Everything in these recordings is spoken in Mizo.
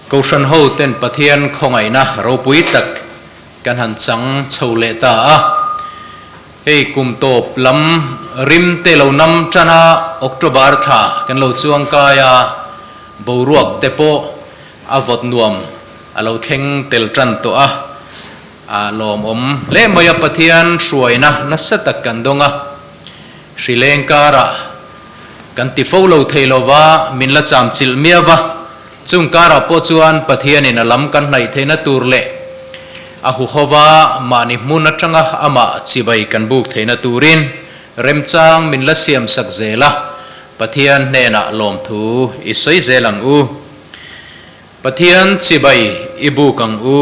Kohhran ho ten Pathian khawngaihna ropui tak kan han chang chho leh ta a. Hei kum tawp lam rim te lo nam tan a, October thla kan lo chuang kai a, boruak te pawh a vawt nuam a lo thleng tel tan tawh a, a lawmawm hle mai a, Pathian hruaina nasa tak kan dawng a, hri leng karah kan ti fo lo thei lo va, min la cham chilh miau va. Chung karah pawh chuan Pathianin a lam kan hnaih theihna tur leh a huhova mahni hmun atanga amah chibai kan buk theihna turin remchang min la siamsak zel a, Pathian hnenah lawmthu i sawi zel ang u. Pathian chibai i buk ang u.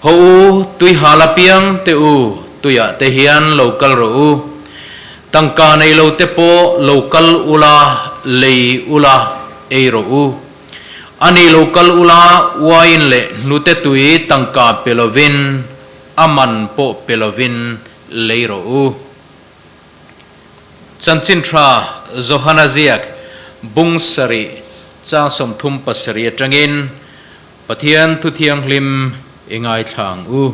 Haw u, tui hal apiang te u, tuiah te hian lo kal rawh u. Tangka nei lo te pawh lo kal ula, lei ula, ei rawh u. A ni lo kal ula, uain leh hnute tui tangka pe lovin, a man pawh pe lovin lei rawh u. Chanchin tha Johana ziak bung sarih chang 37 atangin Pathian thu thianghlim i ngaithla ang u.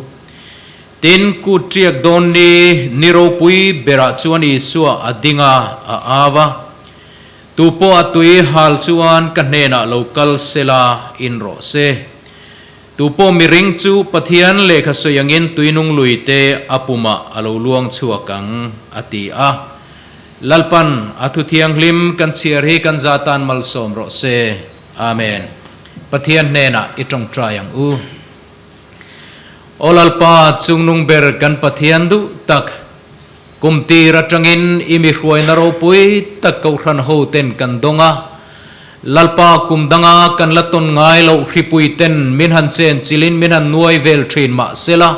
Tin, kut ṭiak dawn ni, ni ropui berah chuan Isua a ding a, a au a. Tu pawh a tui hal chuan ka hnenah lo kal sela in rawh se. Tu pawh miring chu Pathian lehkha sawi angin tuinung lui te a pumah a lo luang chhuak ang, a ti a. Lalpan a thu thianghlim kan chhiar hi kan za tan malsawm rawh se. Amen. Pathian hnenah i tawngtai ang u. Aw Lalpa, chungnung ber kan Pathian duh tak, kum tir atangin i mi hruaina ropui tak kohhran ho ten kan dawng a. Lalpa, kum danga kan la tawn ngai loh hripui ten min han chen chilin min han nuai vel thin mah sela,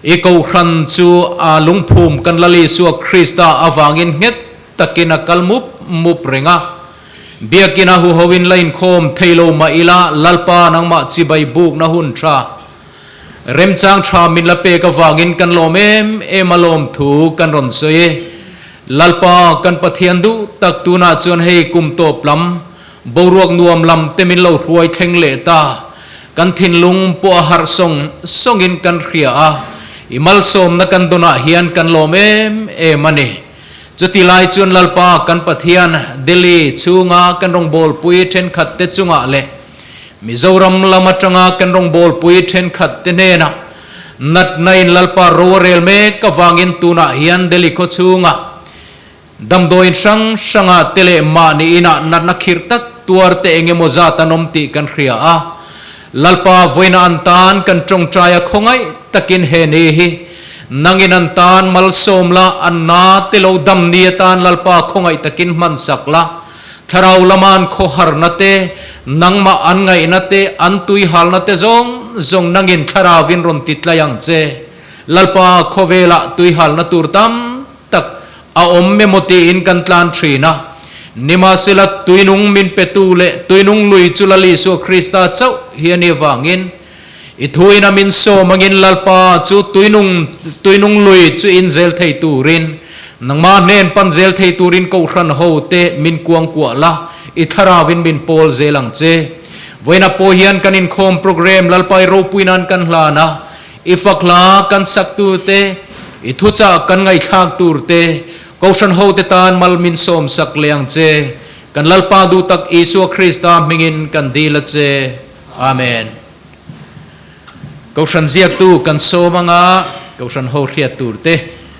i kohhran chu a lungphum kan Lal Isua Krista avangin nghet takin a kal mup mup reng a. Biakina huhoin la inkhawm thei lo mah ila Lalpa nangmah chibai bukna hun tha, remchang tha min la pek avangin kan lawm em em a lawmthu kan rawn sawi e. Lalpa kan Pathian duh tak tunah chuan hei kum tawp lam, boruak nuam lam te min lo hruai thleng leh ta. Kan thinlung pawh a harh sawng sawngin kan hria a, i malsawmna kan dawnah hian kan lawm em em a ni. Chuti lai chuan Lalpa kan Pathian Delhi chhunga kan rawngbawlpui thenkhat te chungah leh Mizoram lam atanga kan rawngbawlpui thenkhat te hnenah natna in Lalpa ro a rel mek avangin tunah hian Delhi khaw chhunga damdawiin hrang hranga te leh mahni inah natna khirh tak tuar te engemaw zat an awm tih kan hria a. Lalpa vawiina an tan kan tawngtai a khawngaih takin he ni hi nangin an tan malsawm la, an na te lo dam ni atan Lalpa khawngaih takin hman sak la, thlarau lama an khawharna te, nangmah an ngaihna te, an tuihalna te zawng zawng nangin thlarauvin rawn ti tlai ang che. Lalpa khawvelah tuihalna tur tam tak A awm emaw tiin kan tlan thin a. Nimahsela, tuinung min petu leh tuinung lui chu Lal Isua Krista chauh hi a nih avangin, i thuin a min sawm angin Lalpa chu tuinung tuinung lui chu in zel thei turin, nangmah hnen pan zel thei turin Kohhran ho te min kuangkuah la, i thlarauin min pawl zel ang che. Vawiina pawh hian kan inkhawm program Lalpa i ropui nan kan hlan a, I fak hla kan sak tur te, i thuchah kan ngaihthlak tur te, Kohhran hote tan mal min sawm sak leh ang che. Kan Lalpa duh tak Isua Krista hmingin kan dil a che. Amen. Kohhran ziaktu kan sawm anga Kohhran ho hriat tur te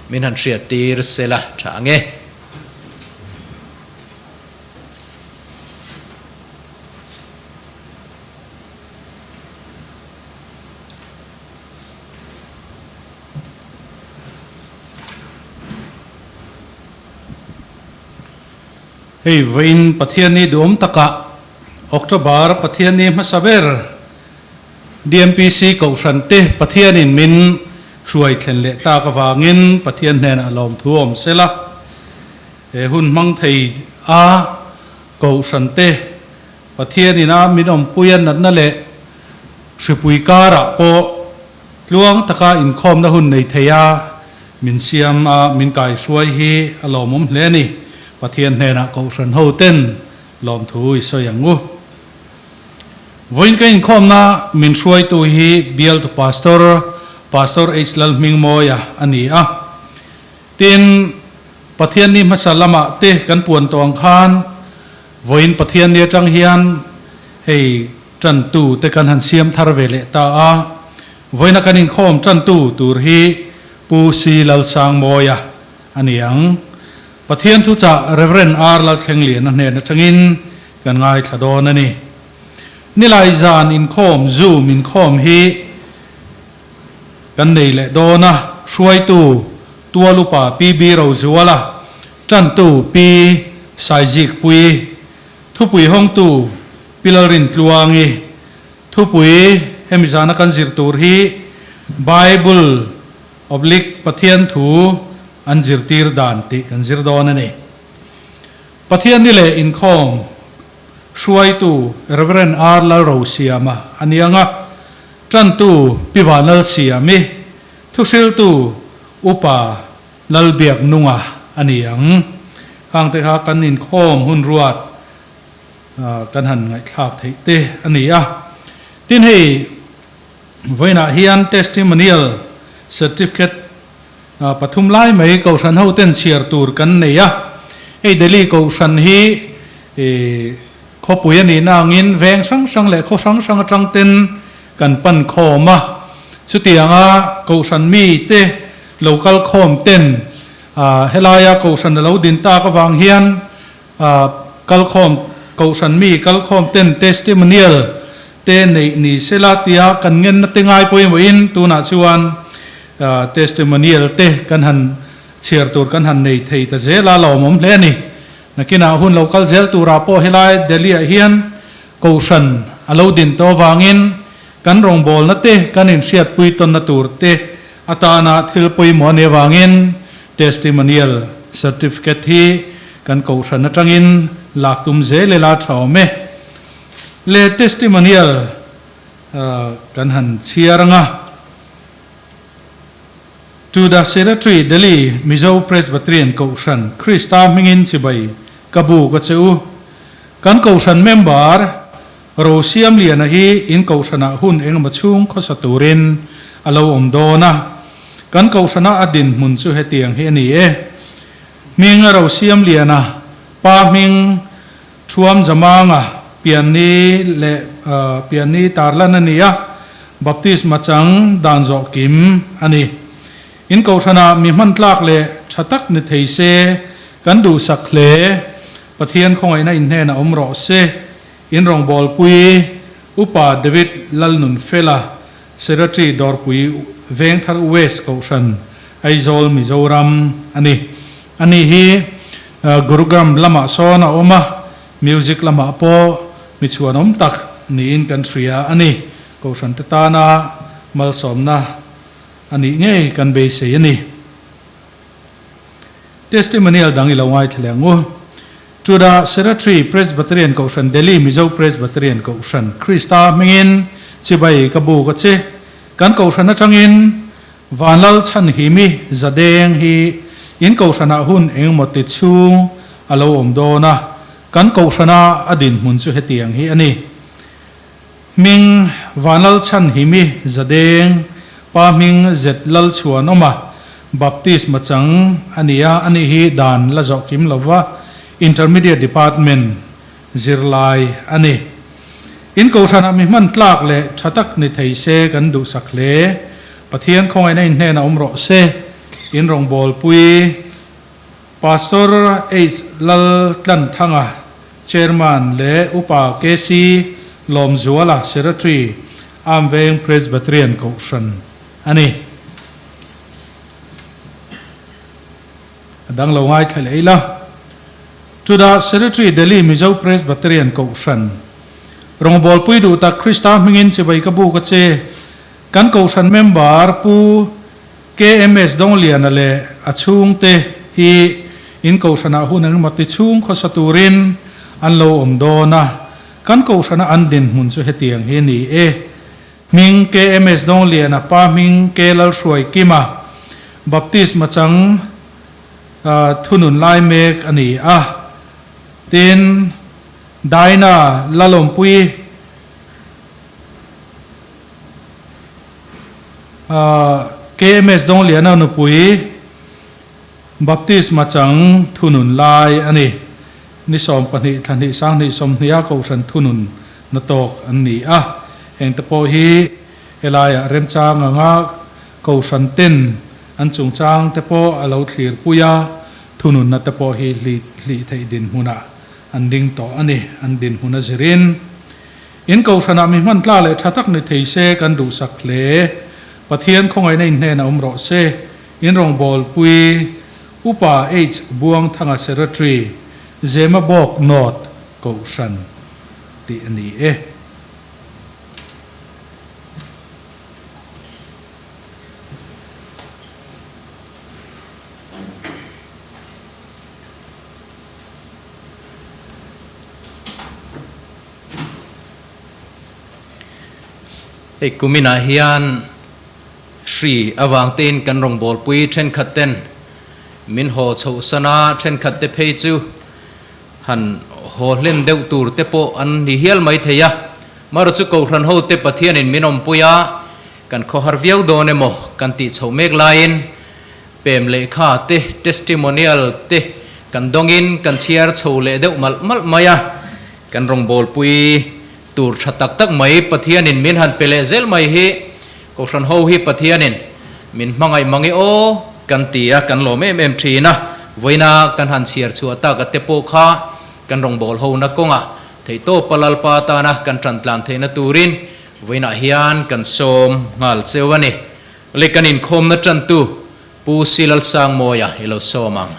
min han hriat tir sela tha ang e. Hei vawiin Pathianni duhawm takah October Pathianni hmasa ber DMPC Kohhran te Pathianin min hruai thlen leh tak avangin Pathian hnenah lawmthu awm sela he hun hmang thei a Kohhran te Pathianin a min awmpui a natna leh hripui karah pawh tluang taka inkhawmna hun nei thei a min siam a min kaihruai hi a lawmawm hle a ni. Pathian hnenah Kohhran ho ten lawmthu i sawi ang u. Vawiin ka inkhawmna min hruaitu hi Bialtu Pastor, Pastor H. Lalhmingmawia a ni a. Tin, Pathianni hmasa lamah te kan puan tawh ang khan vawiin Pathianni atang hian hei tantu te kan han siam thar ve leh ta a. Vawiina kan inkhawm tantu tur hi Pu Si Lalsangmawia a ni ang. Pathian thuchah Rev. R. Lalthlengliana hnen atangin kan ngaithla dawn a ni. Nilai zan inkhawm Zoom inkhawm hi kan nei leh dawn a, hruaitu Tualupa PB Rozuala, tantu Pi Saizikpuii, thupui hawngtu Pi Lalrintluangi, thupui hemi zana kan zir tur hi Bible oblique Pathian thu an zirtir dan tih kan zir dawn a ni. Pathian ni leh inkhawm hruaitu Rev. R. Lalrosiama a ni ang a, tantu Pi Vanlalsiami, thuhriltu Upa Lalbiaknunga a ni ang. Khangte kha kan inkhawm hun ruat kan han ngaihthlak theih te a ni a. Tin hei vawiinah hian testimonial certificate Pathum lai mai Kohhran hoten chhiar tur kan nei a, hei Delhi Kohhran hi khawpui a nihna angin veng hrang hrang leh khaw hrang hrang atang ten kan pan khawm a, chutianga Kohhran mite lo kal khawm ten helaia Kohhran a lo din tak avang hian kalkhawm Kohhran mi kalkhawm ten testimonial te neih ni sela tia kan ngenna te ngai pawimawhin tunah chuan testimonial te kan han chhiar tur kan han nei thei ta zel a, lawmawm hle a ni. Nakinah hun lo kal zel turah pawh helai Delhi-ah hian Kohhran a lo din tawh avangin kan rawngbawlna te kan inhriatpui tawnna tur te atana thil pawimawh a nih avangin testimonial certificate hi kan Kohhran atangin lak tum zel ila tha awm e. Le testimonial kan han chhiar ang a. To the Secretary Delhi Mizo Presbyterian Kohhran Krista hmingin chibai ka bu ka che u. Kan Kohhran member Rosiamliana hi in Kohhranah hun engemaw chhung khawsa turin a lo awm dawn a. Kan Kohhrana a dinhmun chu hetiang hi a ni e. Hming Rosiamliana pa hming Thuam Zamanga pianni leh pianni tarlan a ni a, Baptisma chang dan zawh kim a ni. In kohhranah mi hman tlak leh tha tak ni thei se kan duhsak hle. Pathian khawngaihna in hnenah awm rawh se. In rawngbawlpui Upa David Lalnunfela, Secretary Dawrpui Vengthar West Kohhran, Aizawl, Mizoram a ni. Ani hi Gurugram lamah sawn a awm a, music lamah pawh mi chhuanawm tak niin kan hria a ni. Kohhran te tana malsawmna a nih ngei kan beisei a ni. Testimonial dang i lo ngaithla leh ang u. Chuda Secretary Presbyterian Kohhran Delhi Mizo Presbyterian Kohhran Krista hmingin chibai ka buk a che. Kan Kohhran atangin Vanlal Chhanhimi Zadeng hi in Kohhranah hun engemaw ti chhung a lo awm dawn a, kan Kohhrana a dinhmun chu hetiang hi a ni. Hming Vanlal Chhanhimi Zadeng, Pa hming Zet Lalchhuanawma, Baptist machang a ni a, ani hi dan la zawh kim lova Intermediate Department zirlai a ni. In Kohhranah mi hman tlak leh tha tak ni thei se kan duhsak hle. Pathian khawngaihna in hnenah awm rawh se. In rawngbawlpui Pastor H. Laltlanthanga, Chairman leh Upa KC Lawmzuala, Secretary, Amveng Presbyterian Kohhran a ni. A dang lo ngaithla leh ila. Chudah Secretary Delhi Mizo Presbyterian Kohhran Rawngbawlpui duh tak Krista hmingin chibai ka buk a che. Kan Kohhran member Pu KMS Dongliana leh a chhungte hi in Kohhranah hun engemaw ti chhung khawsa turin an lo awm dawn a. Kan Kohhrana an dinhmun chu hetiang hi a ni e. Hming KMS Dongliana pa hming K Lalhruaikima Baptist machang thunun lai mek a ni a. Tin, Daina Lalawmpui. KMS Dawngliana nupui Baptisma chang thunun lai a ni. Ni 12 thla hnih 20 20 a Kohhran thunun na tawk an ni a. Hengte pawh hi helaiah remchang anga Kohhran ten an chungchang te pawh a lo thlir pui a, thununna te pawh hi hlih theih dinhmunah an ding tawh a ni. An dinhmun a zirin in Kohhranah mi hman tla leh tha tak ni thei se kan duhsak hle. Pathian khawngaihna in hnenah awm rawh se. In rawngbawlpui Upa H Buangthanga Secretary, Zemabawk North Kohhran tih a ni e. Hei kuminah hian Hri avang tein kan rawngbawlpui thenkhat ten min haw chhoh san a, thenkhat te phei chu han haw hlen deuh tur te pawh an ni hial mai thei a. Marawh chu Kohhran ho te Pathianin min awmpui a, kan khawhar viau dawn emaw kan tih chhoh mek laiin pem lehkha te, testimonial te kan dawngin kan chhiar chho leh deuh malh malh mai a, kan rawngbawlpui Tur tha tak tak mai Pathianin min han pe leh zel mai hi Kohhran ho hi Pathianin min hmangaih mang e aw kan ti a, kan lawm em em thin a. Vawiina kan han chhiar chhuah tak a te pawh kha kan rawngbâwl hona kawngah theihtawpa Lalpa tana kan ṭan tlan theihna turin vawiinah hian kan sawm nghal cheu a ni. Le kan inkhawmna ṭantu Pu Silalsangmawia i lo sawm ang.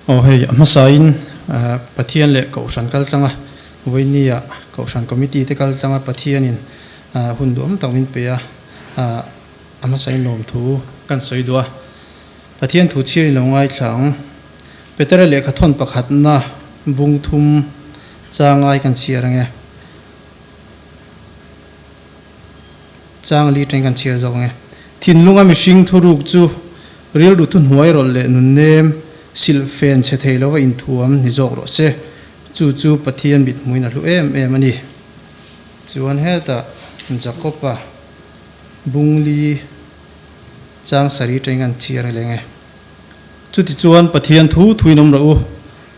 Aw hei, a hmasain Pathian leh Kohhran kal tlanga Vawinia Kohhran Committee te kal tlanga Pathianin hun duhawm tak min pe a, a hmasain lawmthu kan sawi duh a. Pathian thu chhirin lo ngaithla ang. Petera lehkha thawn pakhatna bung thum changai kan chhiar ange. Chang li teng kan chhiar zawk ang e. Thinlunga mihring thuruk chu rilru thuhnuai rawlh leh nunnem silhfen chhe thei lova inthuam ni zawk rawh se. Chu chu Pathian mithmuin a hlu em em a ni. Chuan hetah Jakob-a bung li chang sarih teng kan chhiar leng e. Chutichuan Pathian thu thuin awm rawh u,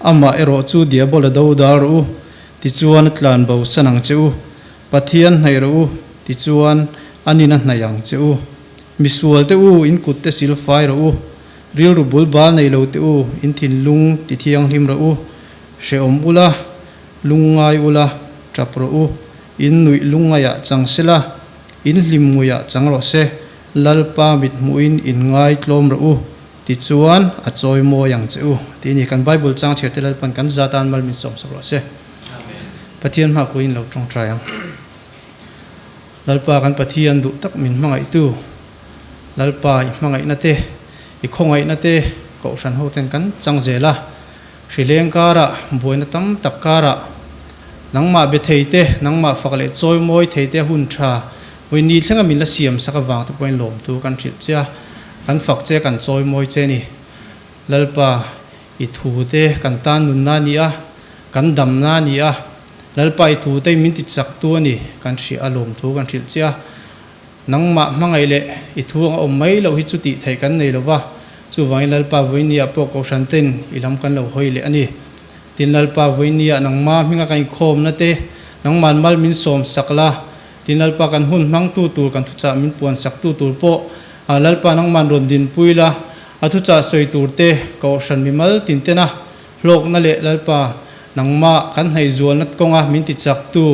amah erawh chu Diabola do dal rawh u, tichuan a tlan bo san ang che u. Pathian hnaih rawh u, tichuan a nin a hnaih ang che u. Misual te u, in kut te sil fai rawh u. Rilru bul bal nei lo te u, in thinlung ti thianghlim rawh u. Hrehawm ula, lungngai ula, tap rawh u. In nuih lungngaiah chang sela, in hlim nguiah chang rawh se. Lalpa mit hmuhin in ngai tlawm rawh u, tichuan a chawi mawi ang che u, tih a ni. Kan Bible chang chhiarte Lalpan kan za tan mal min sawmsak rawh se. Pathian hma kuin lo tawngtai ang. Lalpa kan Pathian duh tak min hmangaihtu, Lalpa i hmangaihna te, i khawngaihna te Kohhran ho ten kan chang zel a. Hrileng karah, buaina tam tak karah, nangmah be thei te, nangmah fak leh chawi mawi thei te hun tha Vawi ni thlenga min la siam sak avang te pawhin lawmtu kan hrilh che a, kan fak che, kan chawi mawi che a ni. Lalpa, i thu te kan tan nunna a ni a, kan damna a ni a, Lalpa i thu te min ti chaktu a ni, kan hria a, lawmthu kan hrilh che a. Nangmah hmangaih leh i thu anga awm mai loh hi chu tih theih kan nei lo va, chuvangin Lalpa vawi niah pawh Kohhran ten i lam kan lo hawi leh a ni. Tin, Lalpa vawi niah nangma hminga kan inkhawmna te nangman mal min sawm sak la, Tin, Lalpa kan hun hmangtu tur, kan thuchah min puan saktu tur pawh Lalpa nangman rawn dinpui la, a thuchah sawi tur te Kohhran mimal tin tena hlawkna leh Lalpa nangmah kan hnaihzualna kawnga min tichaktu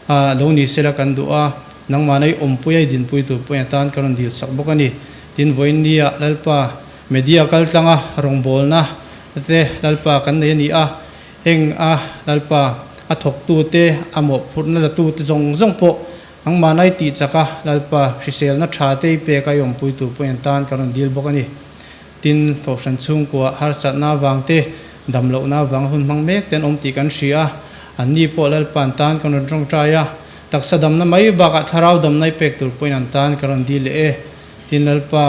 lo ni sela kan duh a, nangmahna i awmpui a i dinpui tur pawhin atan ka rawn dil sak bawk a ni. Tin, vawiinnia Lalpa media kaltlanga rawngbawlna te Lalpa kan nei a ni a, Eng a Lalpa, a thawktute, a mawhphurhna latute zawng zawng pawh nangmahna i tih chak a, Lalpa, hriselna tha te i pek a i awmpui tur pawhin an tan ka rawn dil bawk a ni. Tin, Kohhran chhungkua harsatna avang te, damlohna avanga hun hmang mek te an awm tih kan hria a, anni pawh Lalpa an tan kan rawn tawngtai a, taksa damna mai bakah thlarau damna i pek tur pawhin an tan ka rawn dil leh e. Tin, Lalpa.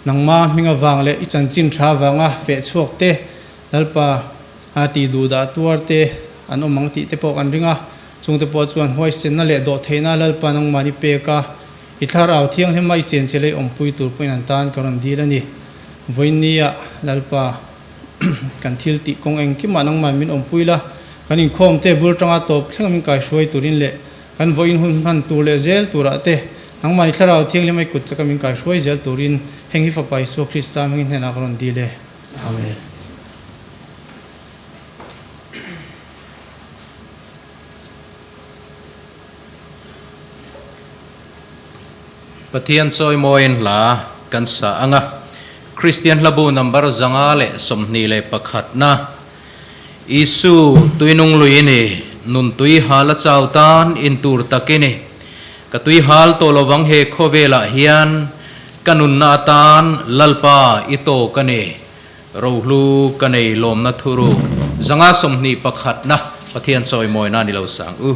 Nangma hming avang leh i chanchin tha avanga feh chhuak te, Lalpa a tih duh dah tuar te an awm ang tih te pawh kan ring a. Chungte pawh chuan huaisenna leh dawhtheihna Lalpa nangmahni pek a, i thlarau thianghlima i chenchilh a i awmpui tur pawhin an tan ka rawn dil a ni. Vawiinnia Lalpa kan thil tih kawng engkimah nangmah min awmpui la, kan inkhawm te bul tanga tawp thleng a min kaihruai turin leh kan vawiin hun hman tur leh zel turah te nangmahni thlarau thianghlim a i kut chaka min kaihruai zel turin heng hi Fapa Isua Krista hmingin hnenah ka rawn dil e. Amen. Pathian chawimawiin hla kan sa ang a, Kristian hlabu number 521 na, Isu tuinung lui i ni, nun tui hal a chau tan in tur tak i ni. Ka tui hal tawh lovang he khawvelah hian, ka nunna atan Lalpa i tawk a ni. Rohlu ka nei lawmna thuruk 521 na Pathian chawimawina ni lo sang u.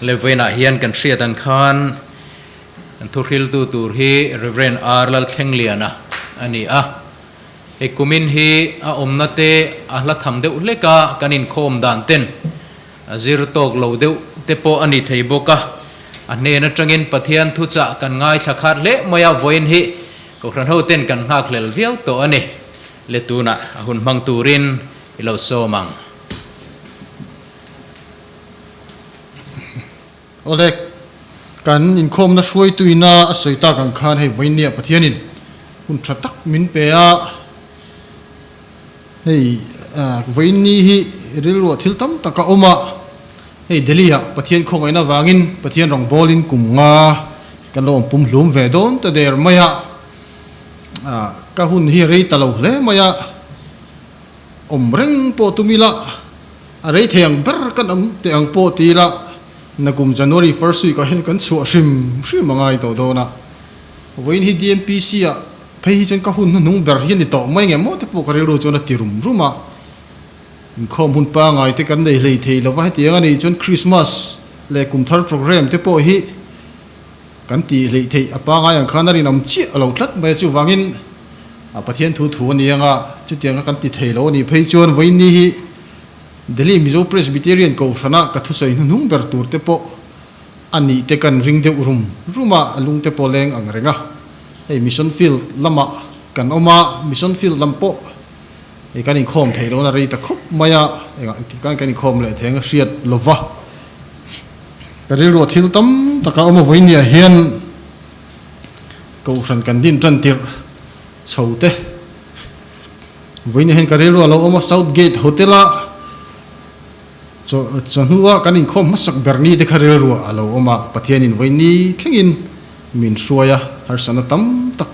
Levainah hian kan hriat ang khan kan thuhriltu tur hi Rev. R. Lalthlengliana a ni a. Hei kumin hi a awmna te a hla tham deuh hlek a, kan inkhawm dan ten a zir tawk lo deuh te pawh a ni thei bawk a. A hnen atangin Pathian thuchah kan ngaithla khat hle mai a, vawiin hi Kohhran ho ten kan nghakhlel viau tawh a ni. Le tunah a hun hmang turin i lo sawm ang. Awle, kan inkhawmna hruaituina a sawi tak ang khan hei vawinia Pathianin hun tha tak min pe a, hei vawiinni hi rilruah thil tam tak a awm a, hei Delhi-ah Pathian khawngaihna avangin Pathian rawngbawlin kum nga kan lo awm pumhlum ve dawn ta der mai a, ka hun hi rei ta lo hle mai a, awm reng pawh tum ila. A rei thei ang ber kan awm teh ang pawh ti ila nakum January first week ah hian kan chhuah hrim hrim a ngai tawh dawn a. Vawiin hi DMPC ah phei hi chuan ka hun hnuhnung ber hi a ni tawh mai nge maw te pawh ka rilru chuan a ti rum rum a. Inkhawm hun pangai te kan nei hlei thei lova hetiang a nih chuan Christmas leh kum thar program te pawh hi kan tih hleih theih a pangai ang khan a rinawm chiah a lo tlat mai a chuvangin a Pathian thu thu a ni anga chutianga kan ti thei lo a nih phei chuan vawiin hi Delhi Mizo Presbyterian Kohhrana ka thusawi hnuhnung ber tur te pawh a nih te kan ring deuh rum rum a, a lung te pawh leng ang reng a. Hei Mission Field lamah kan awm a, Mission Field lam pawh hei kan inkhawm theih lohna rei ta khawp mai a, engah engtik khan kan inkhawm leh thei ang a hriat lova. Ka rilruah thil tam taka awm a vawinia hian Kohhran kan din tan tirh chho te. Vawinia hian ka rilruah lo awm a, South Gate Hotel a chawhnua kan inkhawm hmasak ber ni te kha rilruah a lo awm a, Pathianin vawiin thlengin min hruai a, harsatna tam tak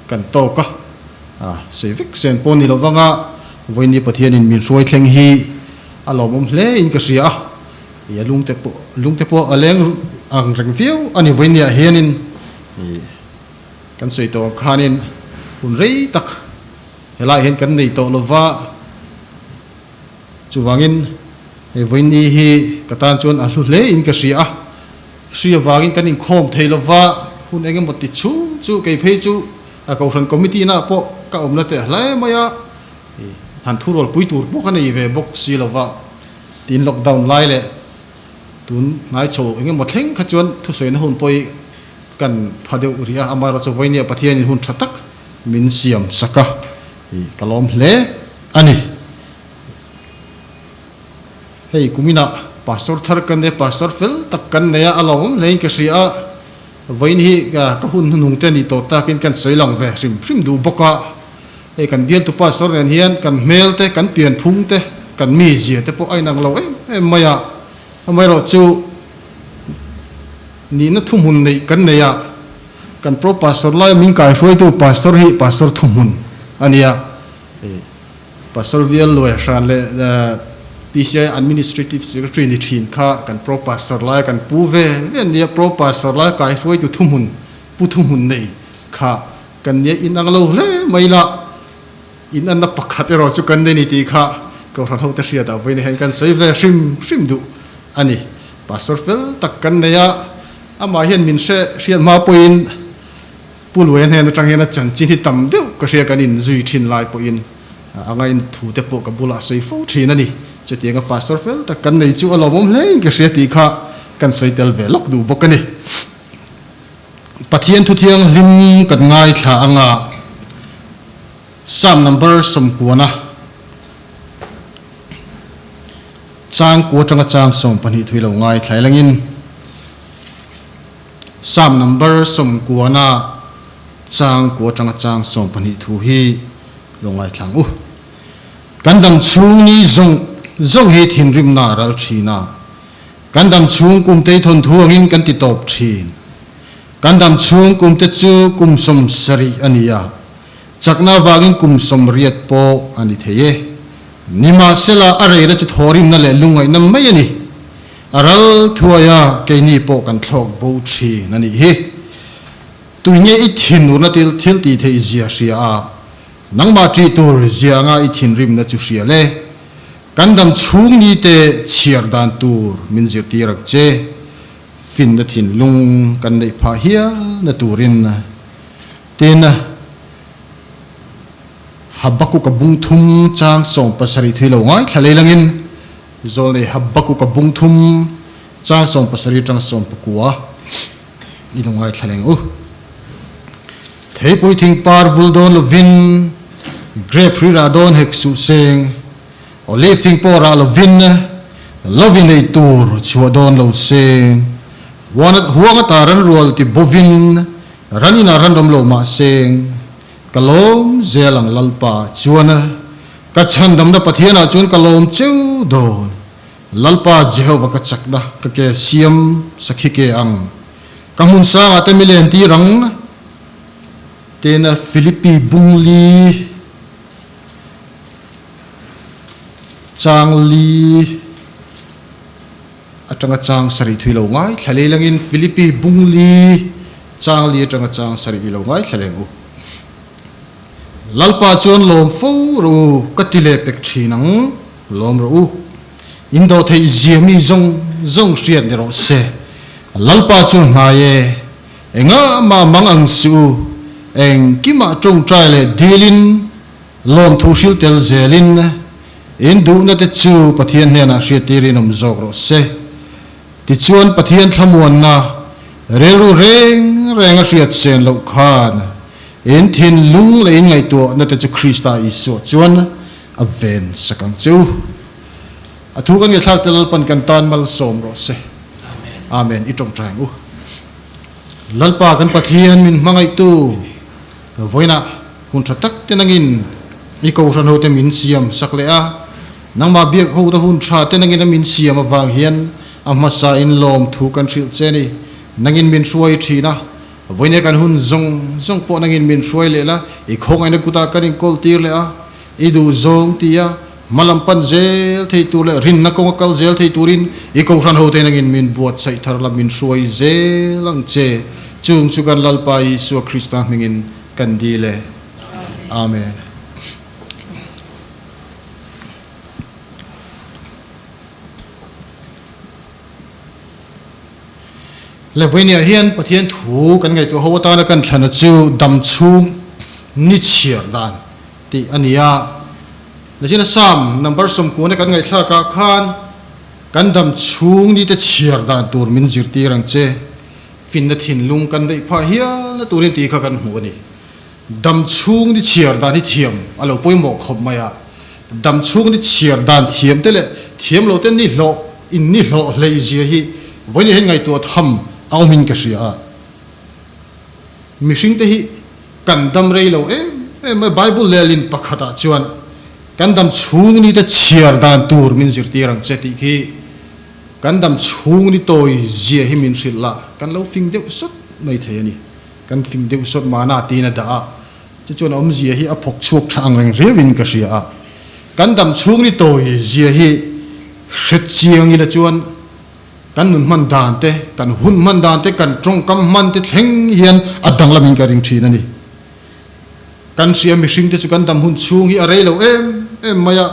kan tawk a, sawi vek sen pawh ni lo vanga vawiin Pathianin min hruai thleng hi a lawmawm hle in ka hria a, i a lungte pawh lungte pawh a leng ang reng viau a ni vawiin hianin i kan sawi tawh ang khanin hun rei tak helaiah hian kan nei tawh lova. Chuvangin hei vawiin hi ka tan chuan a hlu hle in ka hria a, hri avangin kan inkhawm thei lova, hun eng emaw ti chhung chu kei phei chu a Kohhran Committee na pawh ka awmna teh hle mai a, han thurualpui tur pawh ka nei ve bawk si lova, tin lockdown lai leh tun hnai chho eng emaw thleng kha chuan thusawina hun pawh hi kan pha deuh rih a, amaherawhchu vawiin Pathianin hun tha tak min siam sak a, ka lawm hle a ni. Hei kuminah pastor thar kan nei a, pastor fel tak kan nei a, a lawmawm hlein ka hria a, vawiin hi ka hun hnuhnung te a nih tawh takin kan sawi lang ve hrim hrim duh bawk a, hei kan bialtu pastor nen hian kan hmel te, kan pianphung te, kan mizia te pawh a inang lo em em mai a, amaherawhchu nihna thuhmun neih kan nei a, kan pro pastor laia min kaihruaitu pastor hi pastor thuhmun a ni a. Pastor Vial Luai Hran leh PCI Administrative Secretary ni thin kha kan Pro Pastor laia kan pu ve ve an nia, Pro Pastor laia kaihruaitu thuhmun, pu thuhmun nei kha kan nia inang lo hle mai la, inanna pakhat erawh chu kan nei ni tih kha Kohhran hote hriatah vawiin hian kan sawi ve hrim hrim duh a ni. Pastor fel tak kan nei a, amah hian min hre hriat hma pawhin Pu Luaia hnen atang hian a chanchin hi tam deuh ka hria kan inzui thin lai pawhin a ngain thu te pawh ka bulah sawi fo thin a ni. Chutianga Pastor fel tak kan nei chu a lawmawm hlein ka hria tih kha kan sawi tel ve lawk duh bawk a ni. Pathian thu thianghlim kan ngaithla anga Psalm number sawmkuana chang kua atanga chang 12 thui lo ngaithla elangin Psalm number 90 chang kua atanga chang 12 thu hi lo ngaithlang u. Kan dam chhung ni zawng zawng hi thinrimna a ral thin a, kan dam chhung kum te thawnthu angin kan ti tawp thin. Kan dam chhung kum te chu kum 70 a ni a, chakna avangin kum 80 pawh a ni thei e. Nimahsela a reina chu thawrimna leh lungngaihna mai a ni. A ral thuai a, keini pawh kan thlawk bo thin a nih hi. Tui nge i thinurna til thil tih theih zia hria a, nangmah ṭih tur zia anga i thinrimna chu hria le. Kan dam chhung ni te chhiar dan tur min zirtir ang che. Finna thinlung kan neih phah hialna turin tin Habakkuk a bung thum chang 17 thui lo ngaithla lei langin Zawlnei Habakkuk a bung thum chang 17 tang 19 i lo ngaithla leng u. Theipui thing par vul dawn lovin, grape ri rah dawn hek suh seng, olive thing pawh rah lovin, lovi nei tur chhuah dawn lo seng, huang ata ran rual ti bovin, ran inah ran awm lo mah seng, ka lawm zel ang Lalpa chuan. Ka chhandamna Pathianah chuan ka lawm cheu dawn. Lalpa Jehova ka chakna ka ke siam sakhi ke ang. Ka hmun sangah te milen tir ang. Tena Philippi bung li chang li. atanga chang sarih thui lo ngaithla lei langin Philippi bung li chang li atanga chang sarih i lo ngaithla leng u. Lalpa chuan lawm fo rawh u, ka ti leh pek thin ang, lawm rawh u. In do theih zia mi zawng zawng hriat ni rawh se. Lalpa chuan hnai e, engah mah mang ang suh u, engkimah tawngtai leh dilin lawmthu hril tel zelin in duhna te chu Pathian hnenah hriattirin awm zawk rawh se. Tichuan Pathian thlamuanna rilru reng reng a hriat sen loh khan in thinlung leh in ngaihtuahna te chu Krista Isua chuan a ven sak ang che u. A thu kan ngaihthlak te Lalpan kan tan malsawm rawh se. Amen. I tawngtai ang u. Lalpa kan Pathian min hmangaihtu vawiinah hun tha tak te nangin i kohhran ho te min siam sak leh a, nangmah biak ho te hun tha te nangin a min siam avang hian a hmasa in lawm thu kan hrilh che ni. Nangin min hruai thin a, vawiine kan hun zawng zawng pawh nangin min hruai leh la, i khawngaihna kutah kan inkawl tir leh a, i duh zawng ti a, Hma lam pan zel thei tur leh rinna kawnga kal zel thei turin i Kohhran hote nangin min buatsaih thar la, min hruai zel ang che. Chung chu kan Lalpa Isua Krista hmingin kan dil e. Amen. Le vawinia hian Pathian thu kan ngaihtuah ho atana kan thlana chu dam chhung ni chhiar dan tih a ni a. Nachina Sam number 90 kan ngaihthlak ah khan kan dam chhung ni te chhiar dan tur min zirtir ang che, finna thinlung kan neih phah hialna turin tih kha kan hmu a ni. Dam chhung ni chhiar dan hi thiam a lo pawimawh khawp mai a, dam chhung ni chhiar dan thiam te leh thiam lo te ni hlawh in ni hlawh hleih zia hi vawiin hian ngaihtuah tham a awmin ka hria a. Mihring te hi kan dam rei lo em em mai, Bible lehlin pakhatah chuan kan dam chhung ni te chhiar dan tur min zirtir ang che tih khi kan dam chhung ni tawi zia hi min hrilh la, kan lo fing deuh sawt mai thei a ni. Kan fing deuh sawt mahna tiin a dah a, chu chuan a awmzia hi a phawk chhuak tha ang reng riauin ka hria a. Kan dam chhung ni tawi zia hi hre chiang ila chuan kan nun hman dan te, kan hun hman dan te, kan tawngkam hman te thleng hian a danglamin ka ring thin a ni. Kan hria mihring te chu kan dam hun chhung hi a rei lo em em mai a,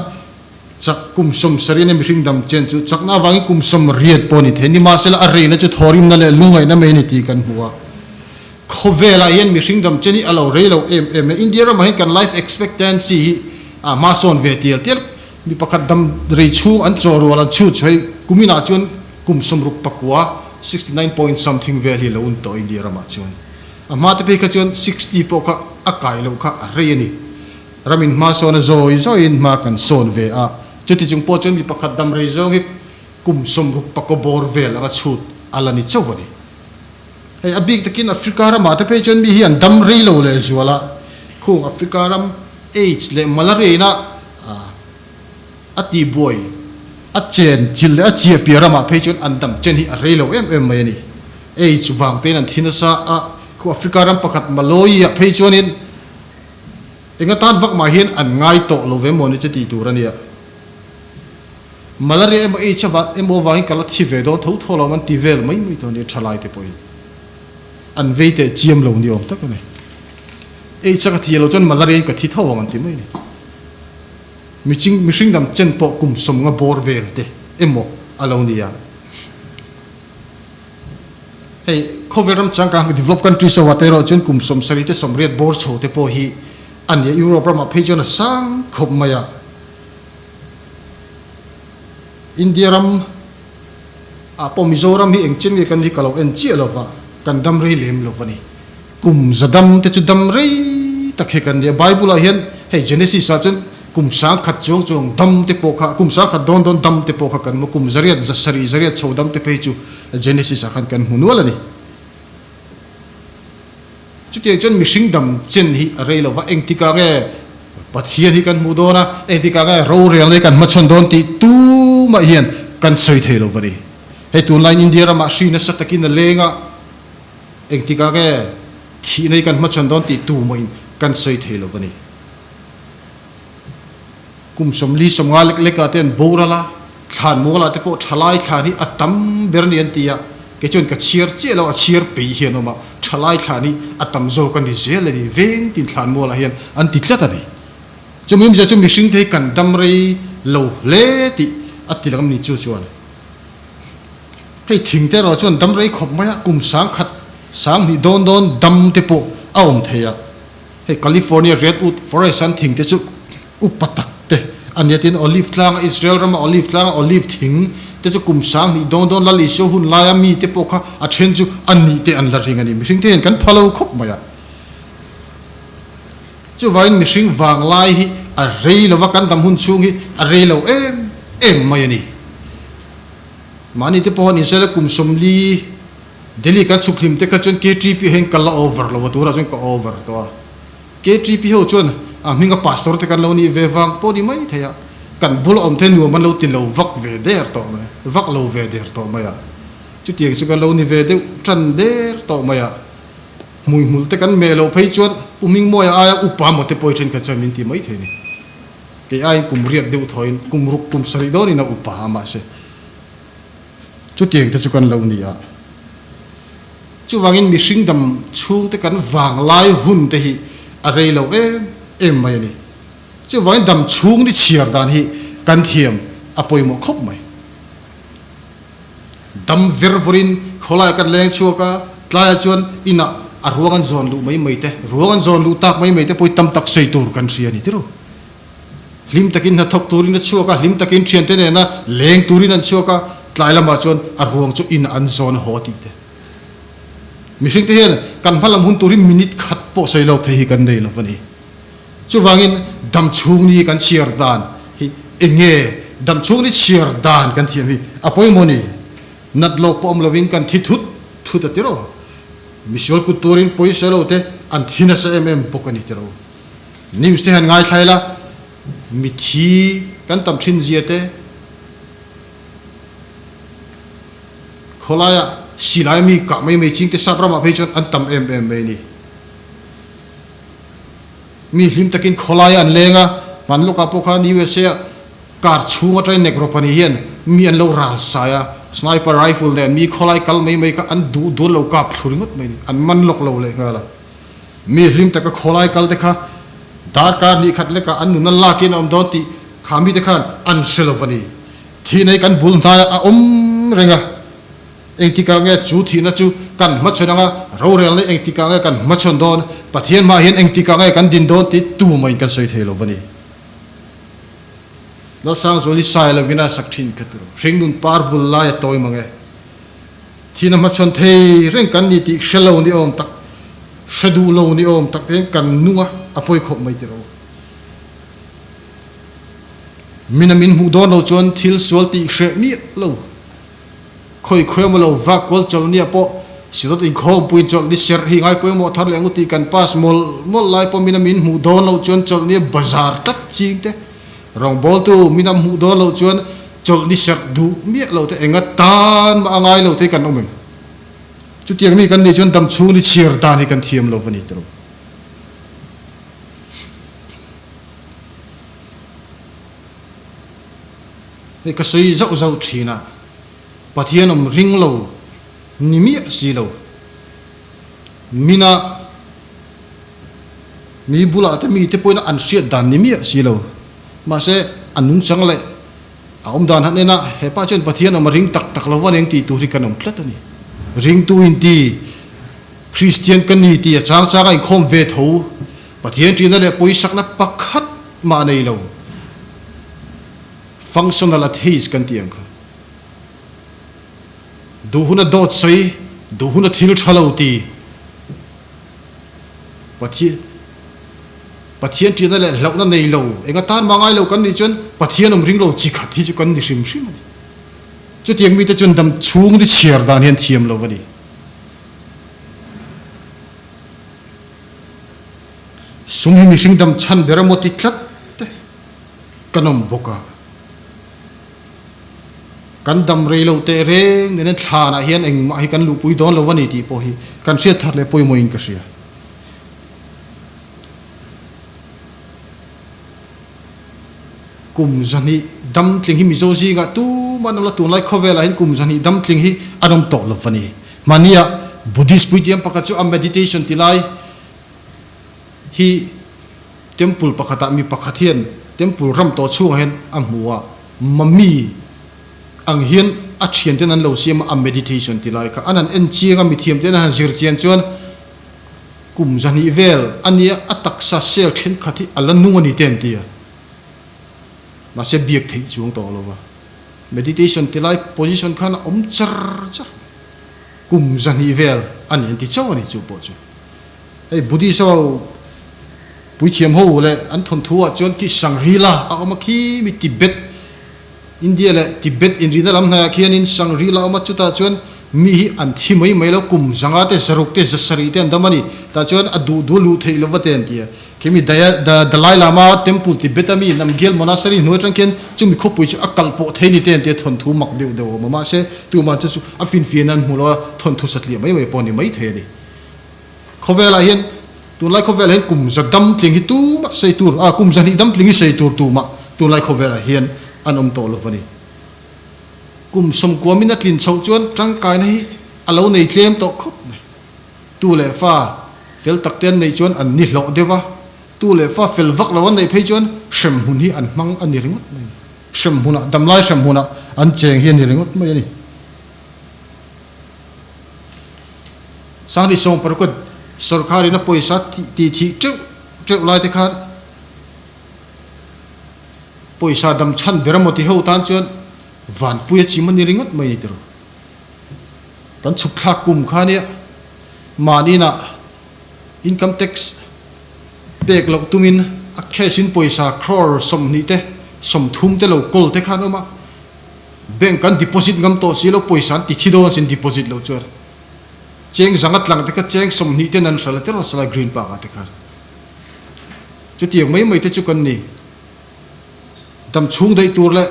Chak kum 70 a mihring dam chen chu chakna avangin kum 80 pawh a ni thei. Nimahsela a reina chu thawrimna leh lungngaihna mai a ni tih kan hmu a. Khawvelah hian mihring dam chen hi a lo rei lo em em a. India ramah hian kan life expectancy hi a hmasawn ve tial tial. Mi pakhat dam rei chhung an chaw rual an chhut chu hei kuminah chuan kum 69, 69 point something vel hi a lo un tawh India ramah chuan. A hmate phei kha chuan 60 pawh kha a kai loh kha a rei a ni. Ramin hma sawn a zawi zawiin hma kan sawn ve a, chuti chung pawh chuan mi pakhat dam rei zawng hi kum 60 pakaw bawr vel anga chhut a la ni chauh a ni. Hei a bik takin Africa ramah te phei chuan mi hi an dam rei lo leh zual a, khung Africa ram AIDS leh malaria ina a tihbuai a chen chil leh a chiah piah ramah phei chuan an dam chen hi a rei lo em em mai a ni. AIDS vang tein an thi nasa a, khu Africa ram pakhat Malawi ah phei chuanin Enga tan vak mah hian an ngai tawh lo ve maw ni che tih tur a nia. Malaria emaw HIV emaw avangin ka la thi ve dawn tho tho lo an ti vel mai mai tawh a nia thalai te pawhin. An vei teh chiam lo ni awm tak a ni. HIV ka thi lo chuan malaria in ka thi tho ang an ti mai a ni. Miching mihring dam chen pawh kum 50 bawr vel te emaw a lo nia. Hei khawvel ram changkang developed countries ho ah te erawh chuan kum 70 te 80 bawr chho te pawh hi a ni a, Europe ramah phei chuan a sang khawp mai a. India ram ah pawh Mizoram hi eng chen nge kan hi ka lo en chiah lo va, kan dam rei lem lo va ni. Kum za dam te chu dam rei tak hi kan nia. Bible ah hian hei Genesis ah chuan kum 1000 chuang chuang dam te pawh kha, kum 1000 dawn dawn dam te pawh kha kan hmu, kum 800, 700, 800 chho dam te phei chu Genesis ah khan kan hmu nual a ni. Chutiang chuan mihring dam chen hi a rei lo va, engtikah nge Pathian hi kan hmuh dawn a, engtikah nge rorelna hi kan hmachhawn dawn tih tumah hian kan sawi thei lo va ni. Hei tunlaiin India ramah hri nasa takin a leng a, Engtikah nge thihna hi kan hmachhawn dawn tih tu mawhin kan sawi thei lo va ni. Kum 40, 50 lek lekah te an boral a, Thlan mualah te pawh thalai thlan hi a tam ber a ni an ti a, kei chuan ka chhiar chiah lo, a chhiar peih hian awm a, thalai thlan hi a tam zawk a ni zel a ni, veng tin thlan mualah hian an ti tlat a ni. Chumi awmzia chu mihring te hi kan dam rei lo hle tih a ti lang a ni chu chuan. Hei thing te erawh chuan dam rei khawp mai a, kum sang khat sang hnih dawn dawn dam te pawh a awm thei a. Hei California Redwood Forest an thing te chu upa tak te a nia tin Olive tlanga Israel rama Olive tlanga Olive thing te chu kum sang hnih dawn dawn Lal Isua hun laia mi te pawh kha a then chu a nih te an la ring a ni. Mihring te hian kan pha lo khawp mai a. Chuvangin mihring vang lai hi a rei lova kan dam hun chhung hi a rei lo em em mai a ni. Mahni te pawh han insel a kum 40 Delhi kan chhuk hlim te kha chuan KTP hian ka la over lo a turah chuan ka over tawh a. KTP ho chuan a hminga pastor te kan lo nih ve vang pawh ni mai thei a, kan bula awm te nuam an lo ti lo vak ve der tawh mai, vak lo ve der tawh mai a. Chutiang chu kan lo ni ve deuh tan der tawh mai a. Hmuihmul te kan meh loh phei chuan Pu Hmingmawia aia upa maw te pawh hi thenkhat chuan min ti mai thei a ni. Kei aiin kum riat deuh thawhin kum ruk kum sarih dawnin a upa a mahse chutiang te chu kan lo ni a. Chuvangin mihring dam chhungte kan vanglai hun te hi a rei lo em em mai a ni. Chuvangin dam chhung ni chhiar dan hi kan thiam a pawimawh khawp mai. Dam ver vawrin khawlaiah kan leng chhuak a, tlaiah chuan inah a ruang an zawn luh mai mai te, ruang an zawn luh tak mai mai te pawh hi tam tak sawi tur kan hria a ni tirh. Hlim takin hnathawk turin a chhuak a, hlim takin thiante nena leng turin an chhuak a, tlai lamah chuan a ruang chu inah an zawn haw tih te. Mihringte hian kan hma lam hun tur hi minute khat pawh sawi lo thei hi kan nei lo va ni. Chuvangin damchhung ni kan chhiar dan hi eng nge? Damchhung ni chhiar dan kan thiam hi a pawimawh ni. Nat lawk pawh awm lovin kan thi thut thut a tiraw? Misual kut turin pawisa lo te an thi nasa em em bawk a ni tiraw? News te han ngaithla ila, mithi kan tam thin zia te, khawlaia silai mi kah mai mai ching te sap ramah phei chuan an tam em em mai a ni. Mi hlim takin khawlaia an leng a, hman lawkah pawh khan USA ah car chhung atangin Negro pahnih hian mi an lo ral sai a, sniper rifle nen mi khawlai kal mai mai kha an duh duan lo kap thlu ringawt mai a ni, an man lawk lo lehnghal a. Mi hlim taka khawlai kal te kha darkar hnih khat lekah an nun an lakin a awm dawn tih kha mite khan an hre lo va ni. Thihna hi kan bul hnaiah a awm reng a, engtikah nge chu thihna chu kan hmachhawn anga rorelna engtikah nge kan hmachhawn dawn, Pathian hmaah hian engtikah nge kan din dawn tih tumah-in kan sawi thei lo va ni. Lalsangzuali sai lovin a sak thin kha tur hringnun par vul lai a tawi mang e. Thihna hmachhawn thei reng kan ni tih hre lo ni awm tak, hre duh lo ni awm tak te hian kan nung a, a pawi khawp mai tiraw. Mina min hmuh dawn lo chuan thil sual tih hreh miah lo, khawi khawi emaw lo vak kual chawlh nia pawh Synod inkhawmpui chawlh ni serh hi ngai pawimawh thar leh ang u tih kan pass mawlh mawlh lai pawh mina min hmuh dawn loh chuan chawlh nia bazar tlat ching te, rawngbawltu mina hmuh dawn loh chuan Chawlh ni serh duh miah lo te enga tan mah a ngai lo te kan awm em? Chutiang mi kan nih chuan dam chhung ni chhiar dan hi kan thiam lo va ni tiraw? Hei ka sawi zauh zauh thin a, Pathian awm ring lo ni miah si lo. Mina mi bulah te mite pawhin an hriat dan ni miah si lo. Mahse a nungchang leh A awm dan han en a, he pa chuan Pathian awm a ring tak tak lo va eng tih tur hi kan awm tlat a ni. Ringtu in ti, Kristian ka ni tih a chang chang a inkhawm ve tho. Pathian ṭihna leh pawisakna pakhat mah a nei lo. Functional atheist kan tih ang kha. Duh huna dawt sawi, duh huna thil ṭha lo ti. Pathian. Pathian ṭihna leh hlauhna nei lo, eng atan mah ngai lo kan nih chuan Pathian awm ring lo chi khat hi chu kan ni hrim hrim a ni. Chutiang mite chuan dam chhung ni chhiar dan hian thiam lo a ni. Sum hi mihring dam chhan ber emaw ti tlat te kan awm bawk a. Kan dam rei lo teh reng nen thlanah hian engmah hi kan luhpui dawn lo a ni tih pawh hi kan hriat thar leh pawimawhin ka hria. Kum zahnih dam tling hi Mizo zingah tu an awm lo, tunlai khawvelah hian kum 200 dam tling hi an awm tawh lo va ni. Hmania Buddhist puitiam pakhat chu a meditation ti lai hi temple pakhatah mi pakhat hian temple ram tawh chhungah hian a hmu a, mummy ang hian a thianten an lo siam a, a meditation ti lai kha an han en chiang a, mithiam ten an han zir chian chuan kum 200 vel a nia, a taksa cell thenkhat hi a la nung a ni te an ti a, mahse biak theih chuang tawh lo va, meditation ti lai position khan a awm char char kum 200 vel a ni an ti chauh a ni chu pawh chu. Hei Buddhist ho puithiam ho leh an thawnthu ah chuan khi Shangri-La a awm a khi mi Tibet India leh Tibet inrina lam hnaiah khianin Shangri-La a awm a chutah chuan mi hi an thi mai mai lo kum zanga te zaruk te zasarih te an dam a ni tah chuan a duh duh luh theih lova te an ti a khi mi Dalai Lama temple Tibet a mi Namgyal Monastery hnuai atang khian chumi khawpui chu a kalh pawh thei ni te an ti a thawnthu mak deuh deuh a awm a mahse tumah chu chu a finfiahna an hmu lo a thawnthu satliah mai mai pawh a ni mai thei a ni. Khawvelah hian, tunlai khawvelah hian kum za dam tling hi tumah sei tur, ah kum 200 dam tling hi sei tur tumah tunlai khawvelah hian an awm tawh lo va ni. Kum 90 min a tlin chhoh chuan tangkaina hi a lo nei tlem tawh khawp mai. Tu leh fa fel tak te an neih chuan an ni hlawh deuh va, tu leh fa fel vak lo an neih phei chuan hremhmun hi an hmang a ni ringawt mai a ni. Hremhmunah, damlai hremhmunah an cheng hi a ni ringawt mai a ni. Sangli sawm parukut sorkarin a pawisa tih thih teuh teuh lai te khan pawisa dam chhan ber emaw ti ho tan chuan vanpui a chim a ni ringawt mai ni tiraw. Kan chhuk thlak kum kha nia mahni inah income tax pek loh tumin a cash in pawisa crore 20 te 30 te lo kawl te khan awm a. Bank an deposit ngam tawh si lo, pawisa an ti thi dawn sin deposit loh chuan. Cheng zanga tlang te kha cheng 20 ten an hral a tiraw salai Green Park ah te khan. Chutiang mai mai te chu kan ni. Dam chhung daih tur leh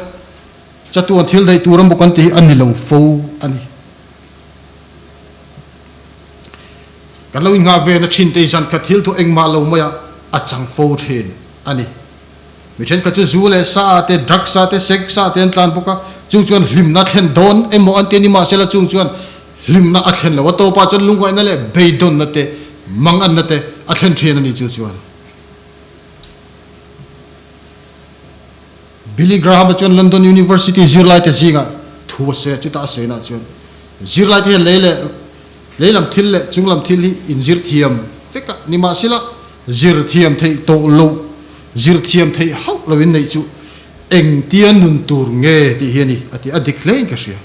chatuan thil daih tur emaw kan ti hi a ni lo fo a ni. Kan lo inngah ve na thin te hi zan khat thil thu engmah lo maiah a chang fo thin a ni. Mi thenkhat chu zu leh sa te, drugs a te, sex a te an tlan bawk a, chung chuan hlimna a thlen dawn emaw an ti a ni mahsela chung chuan hlimna a thlen lo a, tawpah chuan lungngaihna leh beidawnna te, manganna te a thlen thin a ni chu chuan. Billy Graham-a chuan London University zirlaite zingah thu a sawi a, chutah a sawinaah chuan zirlaite hian lei leh lei lam thil leh chung lam thil hi inzir thiam vek a, nimahsela Zir thiam theih tawh loh, zir thiam theih hauh loin neih chu engtia nun tur nge tih hi a ni, a ti. A dik hlein ka hria.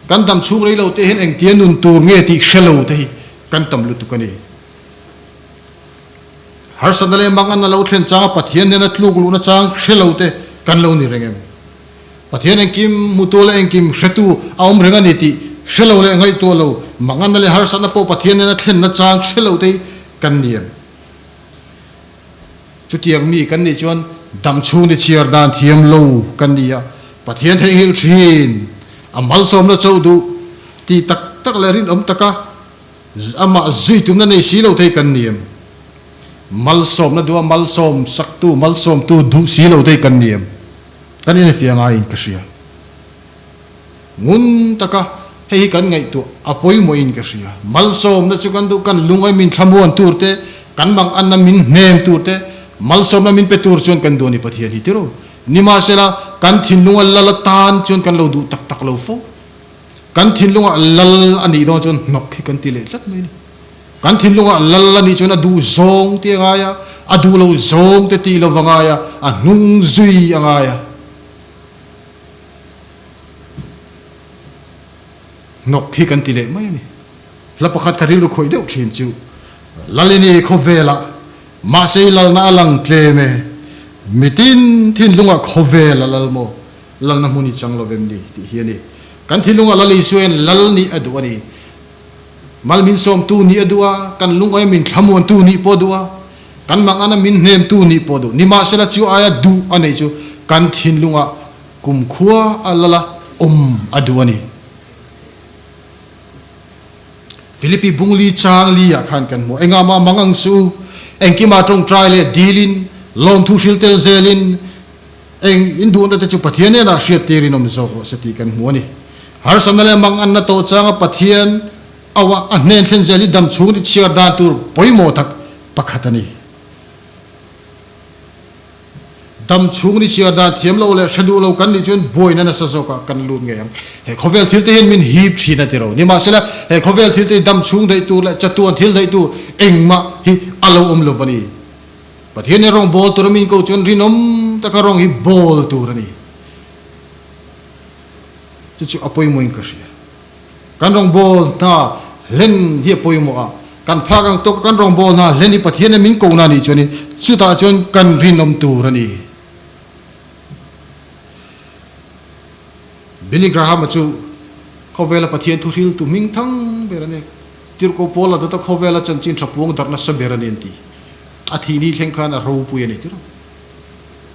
Kan dam chhung rei lo te hian engtia nun tur nge tih hre lo te hi kan tam lutuk a ni. Harsatna leh manganna lo thlen changa Pathian nena tluk luhna chang hre lo te kan lo ni reng em? Pathian engkim hmutu leh engkim hretu a awm reng a ni tih hre lo leh ngaihtuah lo, manganna leh harsatna pawh Pathian nena thlenna chang hre lo te hi kan ni em? Chutiang mi kan nih chuan dam chhung ni chhiar dan thiam lo kan ni a, Pathian theihnghilh thin, a malsawmna chauh duh tih tak tak leh rinawm taka amah zui tumna nei si lo thei kan ni em? Malsawmna duha malsawm saktu, malsawmtu duh si lo thei kan ni em? Kan infiah ngaiin ka hria. Ngun taka hei hi kan ngaihtuah a pawimawhin ka hria. Malsawmna chu kan duh, kan lungawi min thlamuan tur te, kan manganna min hnem tur te, malsawmna min pe tur chuan kan duh a ni Pathian hi tiraw. Nimahsela, kan thinlunga lal atan chuan kan lo duh tak tak lo fo. Kan thinlunga lal a nih dawn chuan hnawk hi kan ti leh tlat mai a ni. Kan thinlungah lal a nih chuan a duh zawng te a ngai a, a duh lo zawng te tih lo va ngai a, a hnung zui a ngai a. Hnawk hi kan ti leh mai a ni. Hla pakhat kha rilru khawih deuh thin chu, Lal i ni khawvelah, mahse i lalna a lang tlem e, mitin thinlungah khawvel a lal maw, lalna hmun i chang lo vem ni tih hi a ni. Kan thinlungah Lal Isua hian lal nih a duh a ni. Mal min sawmtu nih a duh a, kan lungawi min thlamuantu nih pawh a duh a, kan mangana min hnemtu nih pawh a duh. Nimahsela chu aia duh a neih chu kan thinlungah kumkhua a lal a, awm a duh a ni. Philippi bungli chang li ah khan kan hmu. Engah mah mang ang suh u, engkimah tawngtai leh dilin, lawmthu hril tel zelin, Eng in duhna te chu Pathian hnenah hriattirin awm zawk rawh se tih kan hmu a ni. Harsatna leh manganna tawh changa Pathian auah a hnen thlen zel hi dam chhung ni chhiar dan tur pawimawh tak pakhat a ni. Dam chhung ni chhiar dan thiam lo leh hre duh lo kan nih chuan buaina nasa zawkah kan lut ngei ang. He khawvel thil te hian min hip thin a ti ro. Nimahsela, he khawvel thil te hi dam chhung daih tur leh chatuan thil daih tur engmah hi a lo awm lo va ni. Pathian hi rawng bawl tur a min ko chuan rinawm taka rawng hi bawl tur a ni. Chu chu a pawimawhin ka hria. Kan rawngbawl hna hlen hi a pawimawh a, kan phak ang tawka kan rawngbawl hna hlen hi Pathian in min kohna a nih chuanin chutah chuan kan rinawm tur a ni. Billy Graham-a chu khawvela Pathian thuhriltu hming thang ber a ni. Tirhkoh Paula dawta khawvela chanchin tha puang darh nasa ber a ni an ti. A thih ni thleng khan a ropui a ni tirh.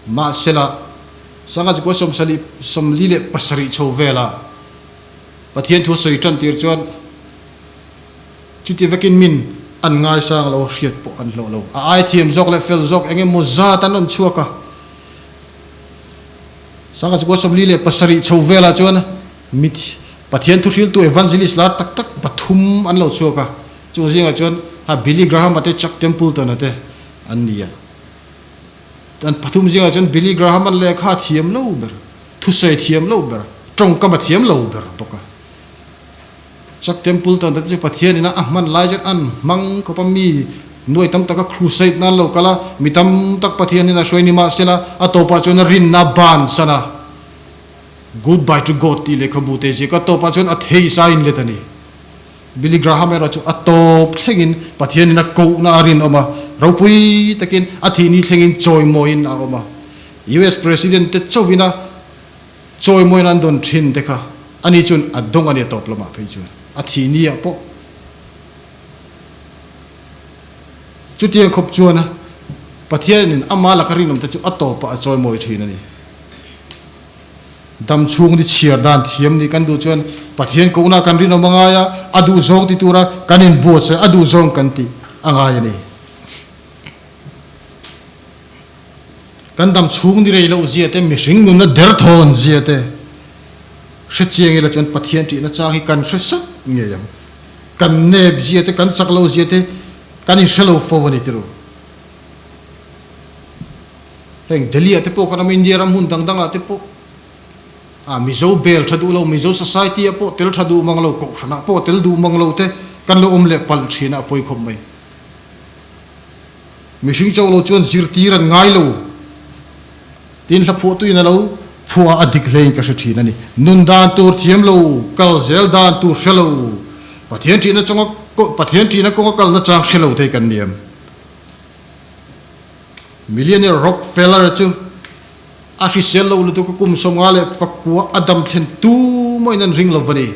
Mahsela, Sanga chikua sawmsali 47 chho vela Pathian thu sawi tan tir chuan chuti vekin min an ngaisang lo, hriat pawh an hlawh lo. A ai thiam zawk leh fel zawk eng emaw zat an rawn chhuak a. Sanga chikua 47 chho velah chuan mit Pathian thu hriltu evangelist lar tak tak pathum an lo chhuak a. Chung zingah chuan ha Billy Graham-a te, Chuck Templeton-a te an ni a. An pathum zingah chuan Billy Graham-a lehkha a thiam lo ber. Thusawi thiam lo ber, tawngkam a thiam lo ber bawk a. Chuck Templeton te chu Pathian ina a hman lai chuan an hmang khawp a, mi nuai tam taka crusade nan lo kal a, mi tam tak Pathian ina hruai ni mahsela a tawpah chuan a rinna ban san a, Goodbye to God tih lehkhabu te ziak a tawpah chuan a thei sa in let a ni. Billy Graham erawh chu a tawp thlengin Pathian ina kohna a rinawm a, ropui takin a thihni thlengin chawimawiin a awm a. US President te chauhin a chawimawiin an dawn thin te kha ani chuan a dawng a ni a tawp lamah phei chuan a thih ni ah pawh chutiang khawp chuan Pathianin ama laka rinawm te chu a tawpah a chawimawi thin a ni. Dam chhung ni chhiar dan thiam nih kan duh chuan Pathian kohna kan rinawm a ngai a, a duh zawng ti tura kan inbuatsaih a duh zawng kan tih a ngai a ni. Kan dam chhung ni rei loh zia te, mihring nunna derthawn zia te hre chiang ila chuan Pathian ṭihna chang hi kan hre sap ngei ang. Kan nep zia te, kan chak lo zia te kan inhre lo fo a ni tiru. Heng Delhi ah te pawh kan awm a, India ram hmun dang dang ah te pawh ah Mizo bel tha duh lo, Mizo society ah pawh tel tha duh mang lo, kohhran ah pawh tel duh mang lo te kan lo awm leh palh thin a, a pawi khawp mai. Mihring chauh lo chuan zirtir an ngai lo tiin hla phuahtuin a lo phuah a, a dik hlein ka hre thin a ni. Nun dan tur thiam lo, kal zel dan tur hre lo, Pathian ṭihna chunga Pathian ṭihna kawnga kalna chang hre lo thei kan ni em? Millionaire Rockefeller chu a hrisel lo lutuk a, kum 54 a dam thlen tu mahin an ring lo va ni.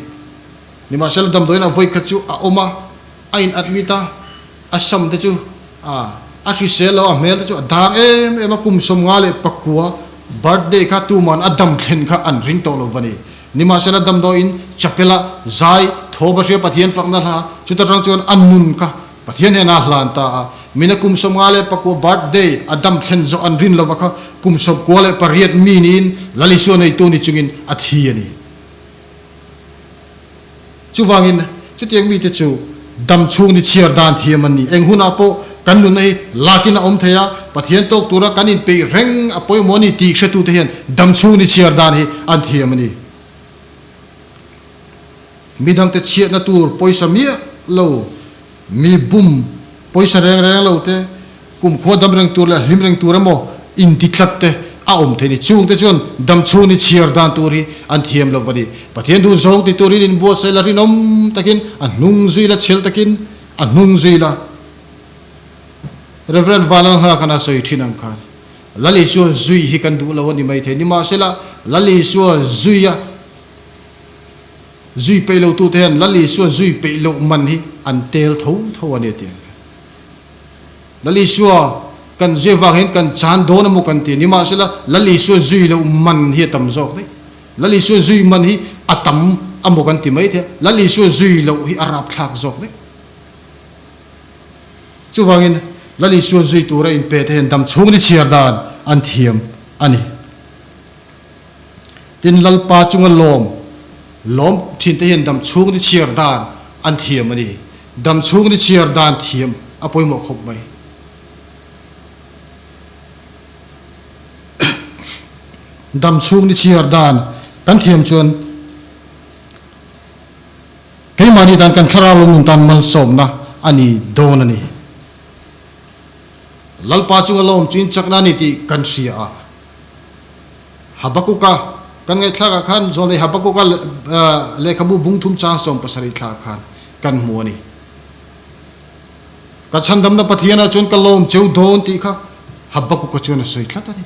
Nimahsela damdawiin a vawikhat chu a awm a, a in admit a, A sam te chu a a hrisel lo, a hmel te chu a dang em em a, kum 59 birthday kha tuman a dam thlen kha an ring tawh lo va ni. Nimahsela damdawiin chapel a zai thaw va hria Pathian fakna hla chuta tang chuan a nun kha Pathian hnenah a hlan ta a, mina kum 54 birthday a dam thlen zawh an rin lova kha kum 98 mi niin Lal Isua neitu ni chungin a thi a ni. Chuvangin, chutiang mite chu dam chhung ni chhiar dan thiam an ni. Eng hunah pawh kan nunna hi lakin a awm thei a, Pathian tawk tura kan inpeih reng a pawimawh a ni tih hretute hian dam chhung ni chhiar dan hi an thiam a ni. Midangte chhiatna tur pawisa miah lo, mi bum pawisa reng reng lo te, Kumkhua dam reng tur leh hlim reng tur emaw inti tlat te a awm thei ni. Chungte chuan dam chhung ni chhiar dan tur hi an thiam lo va ni. Pathian duh zawng ti turin inbuatsaih la rinawm takin a hnung zui la, chhel takin a hnung zui la. Rev. Vanlalnghaka khan a sawi thin ang khan, Lal Isua zui hi kan duh lo a ni maithei. Nimahsela, Lal Isua zui a zui peih lo tute hian Lal Isua zui peih loh man hi an tel tho tho a ni a ti ang khan. Lal Isua kan zui avang hian kan chan dawn emaw kan ti a, nimahsela Lal Isua zui loh man hi a tam zawk daih. Lal Isua zui man hi a tam emaw kan ti mai thei a, Lal Isua zui loh hi a rapthlak zawk daih. Chuvangin Lal Isua zui tura inpe te hian dam chhung ni chhiar dan an thiam a ni. Tin, Lalpa chunga lawm lawm thin te hian dam chhung ni chhiar dan an thiam a ni. Dam chhung ni chhiar dan thiam a pawimawh khawp mai. Dam chhung ni chhiar dan kan thiam chuan keimahni tan kan thlarau lo nun tan malsawmna a ni dawn a ni. Lalpa chunga lawm chu inchakna a ni tih kan hria a. Habakuka kan ngaihthlakah khan Zawnlei Habakuka lehkhabu bung thum chang 70 thla khan kan hmu a ni. Ka chhandamna Pathianah chuan ka lawm cheu dawn tih kha Habakuka chuan a sawi tlat a ni.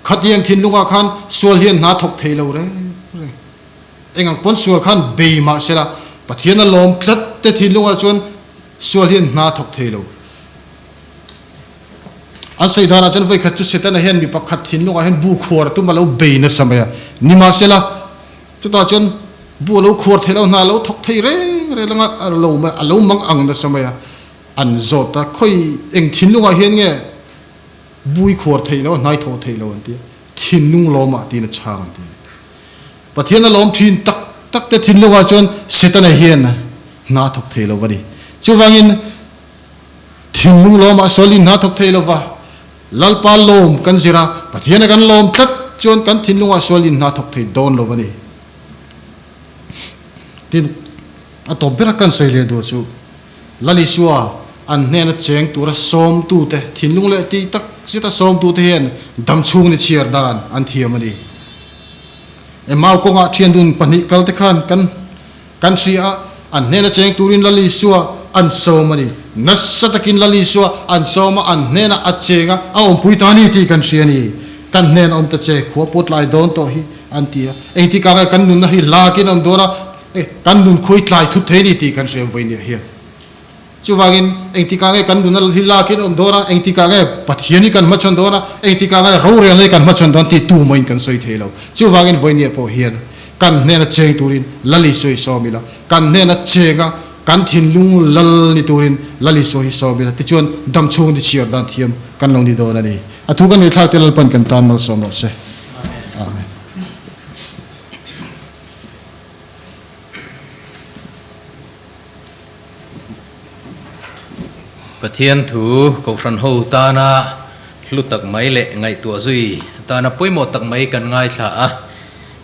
Khatiang thinlungah khan sual hian hna thawk thei lo reng reng. Eng ang pawn sual khan bei mah sela Pathian a lawm tlat te thinlungah chuan sual hian hna thawk thei lo. An sawi danah chuan vawikhat chu Setana hian mi pakhat thinlungah hian bu khuar a tum a lo bei nasa mai a. Nimahsela, chutah chuan bu a lo khuar thei lo, hna a lo thawk thei reng reng anga a lo mai a lo mang ang nasa mai a. An zawt a, khawi eng thinlungah hian nge bu i khuar theih lo, hnai thawh theih lo an ti a, thinlung lawmah tiin a chhang an ti a ni. Pathian a lawm thin tak tak te thinlungah chuan Setana hian hna a thawk thei lo a ni. Chuvangin thinlung lawmah sualin hna a thawk thei lo va, Lalpa lawm kan zir a, Pathiana kan lawm tlat chuan kan thinlungah sualin hna a thawk thei dawn lo a ni. Tin, a tawp bera kan sawi leh duh chu Lal Isua an hnena cheng tura sawmtute thinlung leh tih tak zeta sawmtute hian damchhung ni chhiar dan an thiam a ni. Emau kawngah thiandun pahnih kalte khan kan kan hria a, an hnena cheng turin Lal Isua an sawm a ni. Nasa takin Lal Isua an sawm a, an hnenah a cheng a, a awmpui ta a ni tih kan hria a ni. Kan hnena awm ta che, khua pawt lai dawn tawh hi an ti a. Engtikah nge kan nunna hi lakin a awm dawn a, kan nun khawi tlai thut thei a ni tih kan hria vawi nia hian. Chuvangin, engtikah nge kan nuna hi lakin awm dawn a, engtikah nge Pathian hi kan hmachhawn dawn a, engtikah nge rorelna hi kan hmachhawn dawn tih tumawhin kan sawi thei lo. Chuvangin vawinia pawh hian kan hnena cheng turin Lal Isua hi sawm ila, kan hnena chenga kan thinlung lal ni turin Lal Isua hi sawm ila, tichuan damchhung ni chhiar dan thiam kan lo ni dawn a ni. A thu kan ngaihthlak te Lalpan kan tan malsawm rawh se. Amen. Pathian thu Kohhran ho tana hlu tak mai leh ngaihtuah zui tana pawimawh tak mai kan ngaithla a,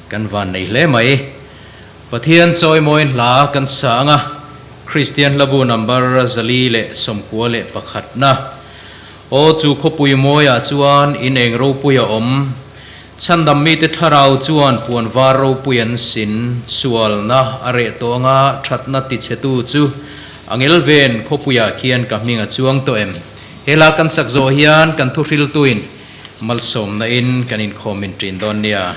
kan van nei hle mai. Pathian chawimawiin hla kan sang a, Kristian hlabu number 491 na. Aw chu khawpui mawiah chuan in eng ropui a awm. Chhandam mite thlarau chuan puan var ropui an sin, sualna a reh tawh anga thatna tichhetu chu a ngel ven khawpuiah khian ka hming a chuang tawh em? He hla kan sak zawh hian kan thuhriltuin malsawmna in kan inkhawm in ṭin dawn nia.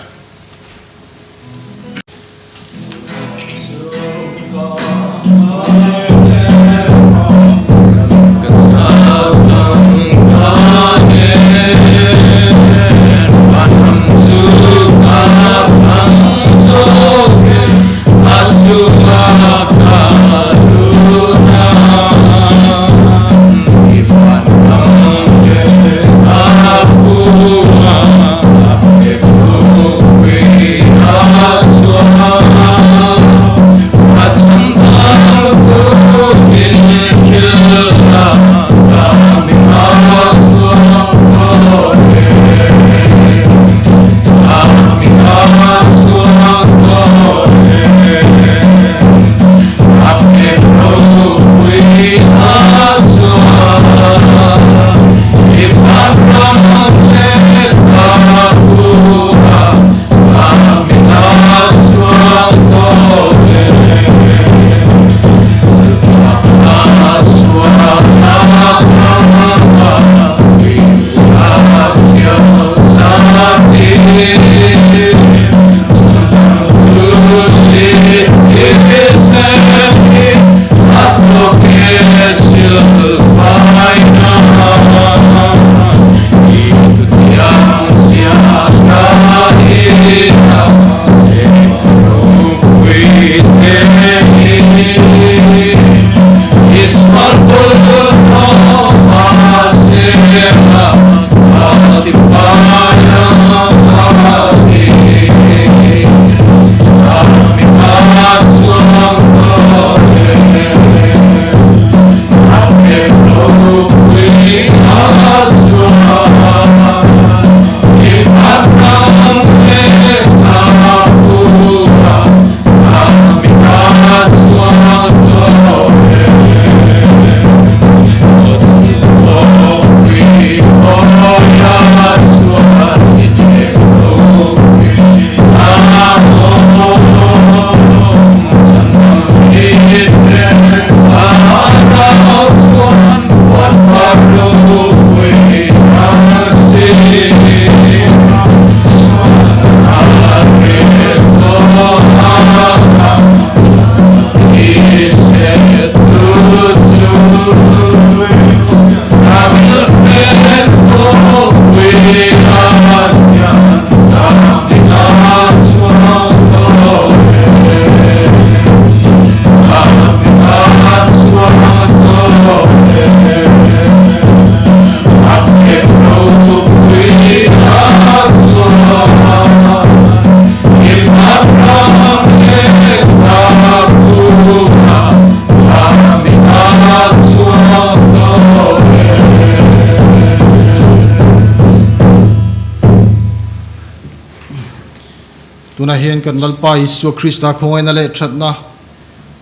Tunah hian kan Lalpa Isua Krista khawngaihna leh thatna,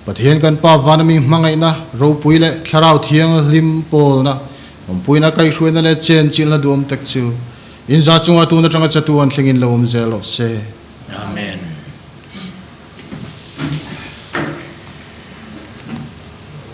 Pathian kan Pa vana mi hmangaihna ropui leh Thlarau Thianghlim pawlna, awmpuina kaihhruaina leh chenchilhna duhawm tak chu inza chunga tun atanga chatuan thlengin lo awm zel rawh se. Amen.